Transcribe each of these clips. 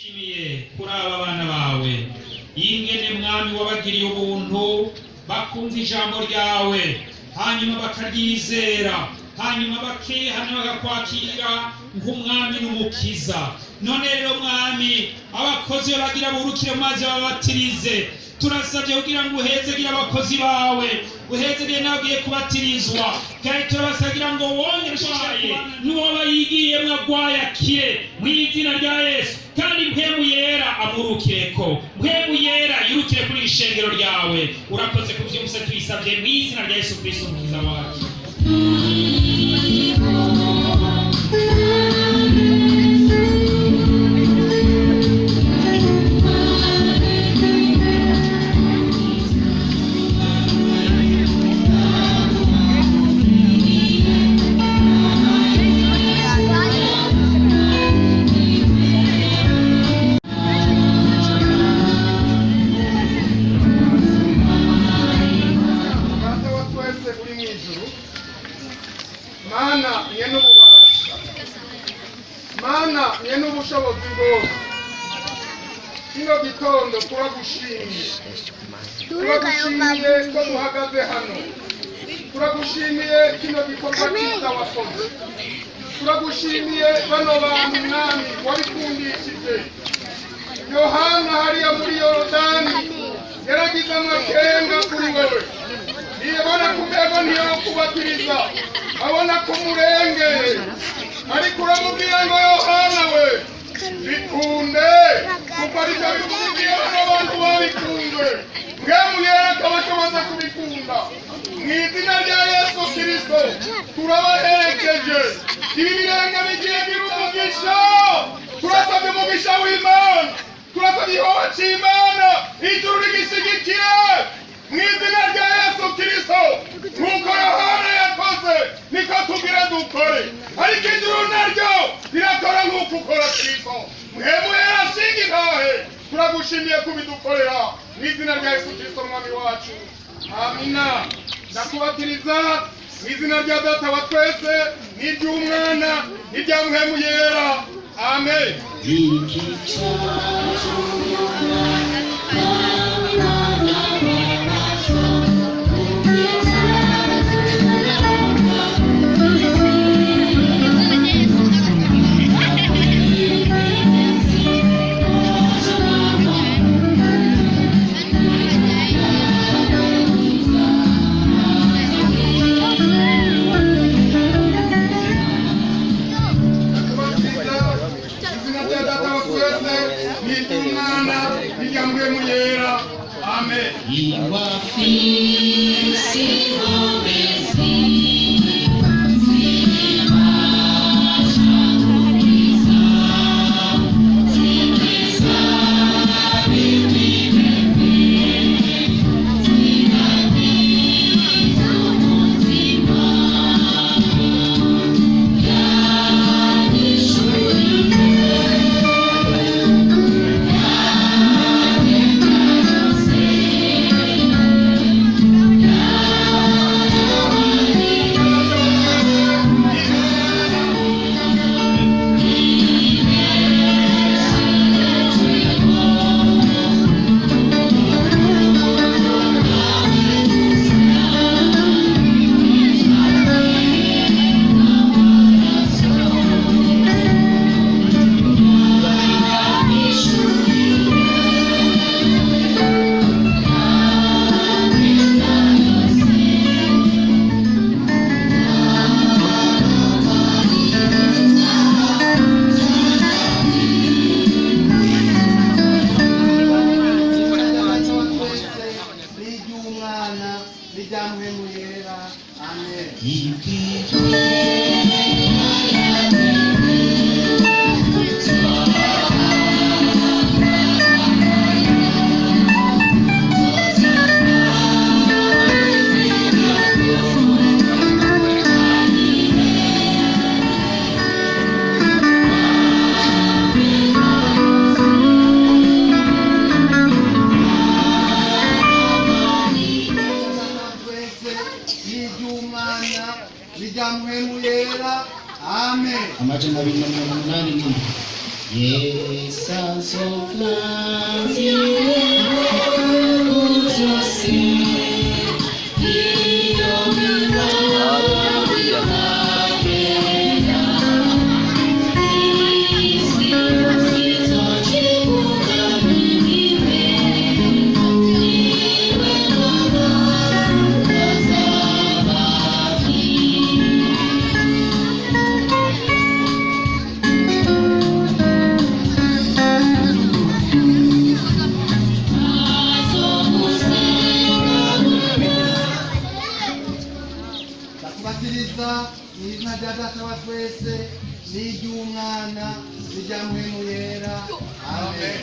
Shimiye kuri aba bana bawe, ingene Mwami wabagiriye ubuntu, bakumva ijambo ryawe, hanyuma bakaryizera, hanyuma bakihana, bakakwakira nk'umwami n'umukiza. None rero Mwami, abakozi bagira burukire mu mazi babatirize. Turasabye kugira ngo uhezegire abakozi bawe, uhezegire n'abagiye kubatirizwa, kandi turabasagira ngo wongere ushishikaye n'uwoba yigiyemwo agwaye akire mu izina rya Yesu, kandi Mpwemu Yera amurukireko, Mpwemu Yera yirukire kuri iri shengero ryawe. Urakoze kuvyumvise, tuyisabye mu izina rya Yesu Kristo umukiza wacu. Data wa twese uri mu ijuru, Mana nyene ububasha, Mana nyene ubushobozi bwose, kino gitondo turagushimiye, turagushimiye ko duhagaze hano, turagushimiye kino gikorwa cyiza wakoze, turagushimiye bano bantu Mwami wabikundishije. Yohana hariya muri Yorodani yaragize amakenga kuri wewe, ntiyabona kumego ntiyokubatiriza, abona ko umurengeye, ariko uramubwira ngo: "Yohana we, bikunde," kuko aribyo bikundiye bano bantu babikunze. Mpwemu Yera akabashoboza kubikunda. Mu izina rya Yesu Kirisito turabaherekeje. Ibi birenge bigiye gira umugisha. Turasabye umugisha w'Imana, turasabye igikorwa cy'Imana, ijuru rigishyigikire mu izina rya Yesu Kirisito. Nk'uko Yohana yakoze niko tugira dukore, ariko ijuru naryo rirakora nk'uko ukora. Kirisito Mpwemu Yera ashinga intahe. Turagushimiye kubidukorera mu izina rya Yesu Kirisito Mwami wacu, amina. Ndakubatiriza mu izina rya Data wa twese n'iry'Umwana n'irya Mpwemu Yera, amen. Ndakubatiriza izina rya Data wa twese n'iry'Umwana n'irya Mpwemu Yera, amen. Iwafisi ngomezi. Ndakubatiriza mu izina rya Data wa twese n'iry'Umwana n'irya Mpwemu Yera. Amen.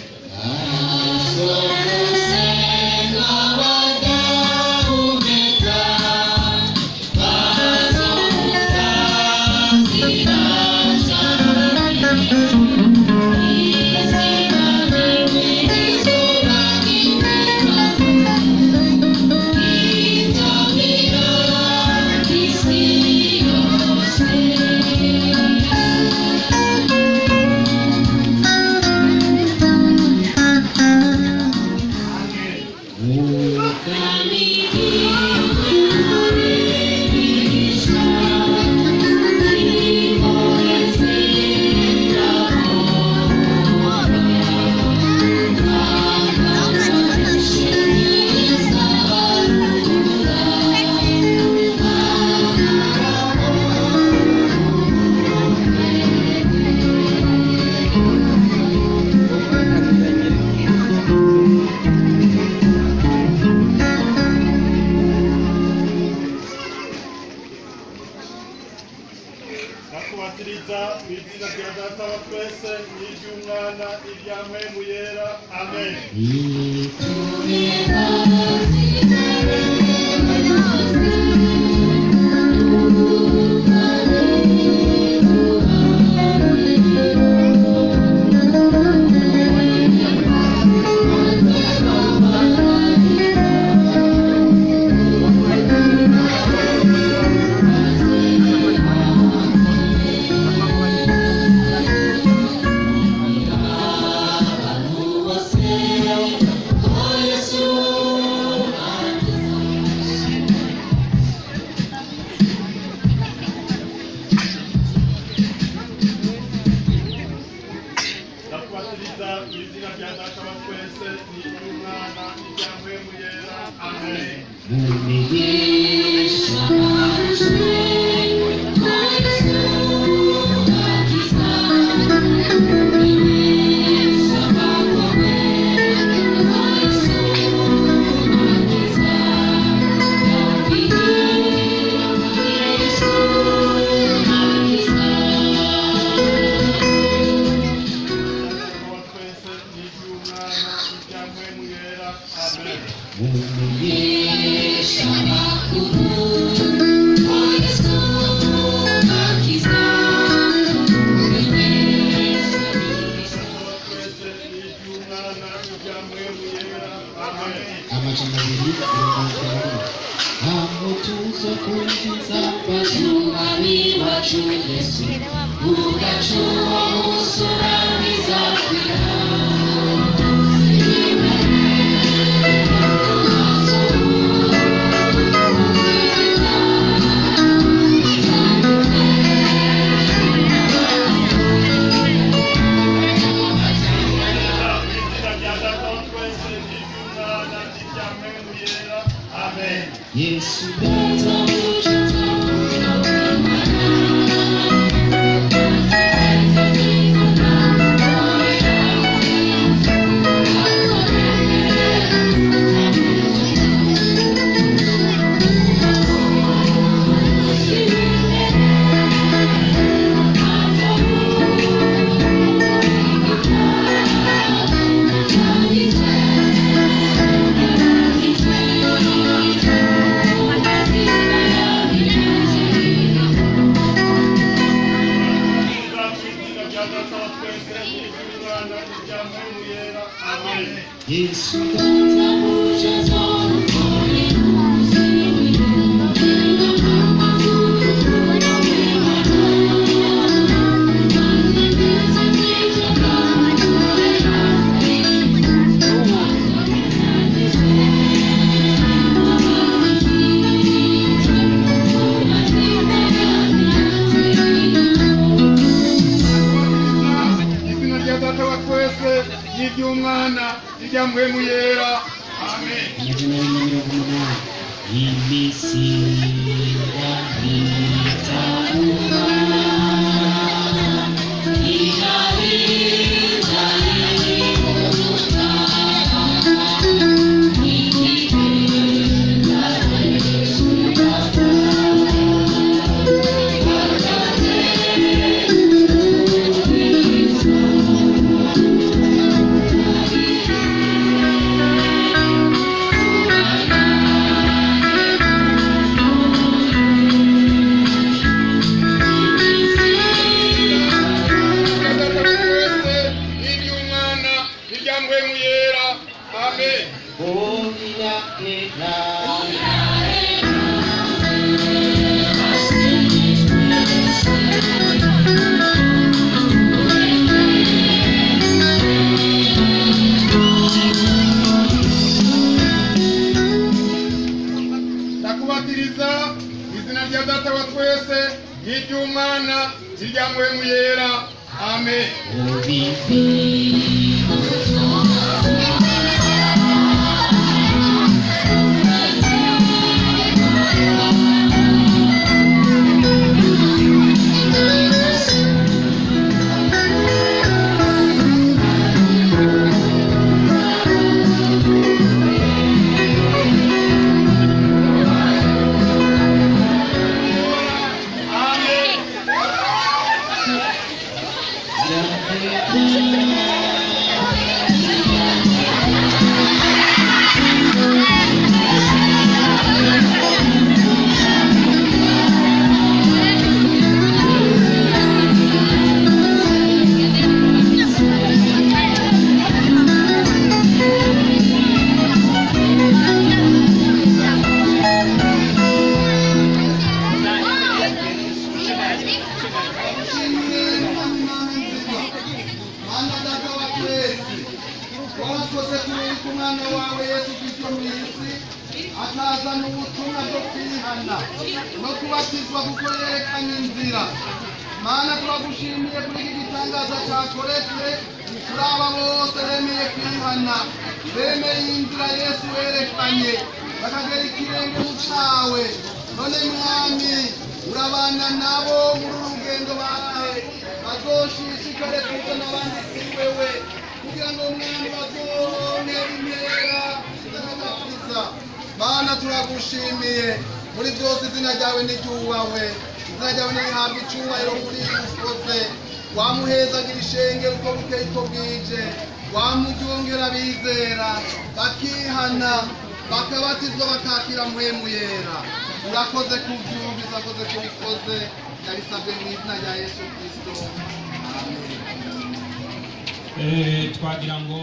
Ndakubatiriza mu izina rya Data wa twese n'iry'Umwana n'irya Mpwemu Yera. Amen. Ndakubatiriza mu izina rya Data wa twese n'iry'Umwana n'irya Mpwemu Yera. Amen. Data wa twese n'iry'Umwana n'irya Mpwemu Yera. Amen. Data wa twese n'iry'Umwana n'irya Mpwemu Yera. Amen. 240 aho tuzokumviza Umwami wacu Yesu ugacuwa musurangiza kwira. Mu izina rya Data wa twese n'iry'Umwana n'irya Mpwemu Yera. Amen. Yesu data. Mu izina rya Data wa twese n'iry'Umwana n'irya Mpwemu Yera. Amen. Yesu data. Thank you. twese n'iry'Umwana n'irya Mpwemu Yera. Amen. 480. Iminsi irahita Irya Data wa twese n'iry'Umwana n'irya Mpwemu Yera. Amen. Ndakubatiriza mu izina rya Data wa twese n'iry'Umwana n'irya Mpwemu Yera. Amen. Amen. Mana Data wa twese, warakoze kureka umwana wawe Yesu Kristo mu isi, akazana ubutumwa bwo kwihana no kubatizwa kuko yerekanye inzira. Mana, turagushimiye kuri iki gitangaza cyakoretse kuri aba bose bemeye kwihana, bemeye inzira Yesu werekanye, bakagera ikirenge mu cyawe. None Mwami, urabana nabo muri uru rugendo bawe, bazoshishikare kuzana abandi kuri wewe, kugira ngo Mwami bazone impera z'agakiza. Mana, turagushimiye muri byose, izina ryawe niryubahwe, izina ryawe nirihabwe icyubahiro kuri ukoze. Wamuhezagira ishengero uko bukeye uko bwije, wamuryongera abizera bakihana bakabatizwa bakakira Mpwemu Yera. Urakoze kubyumvise, urakoze kubikoze, ndabisabwe mu izina rya Yesu Kristo. Amen. Twagira ngo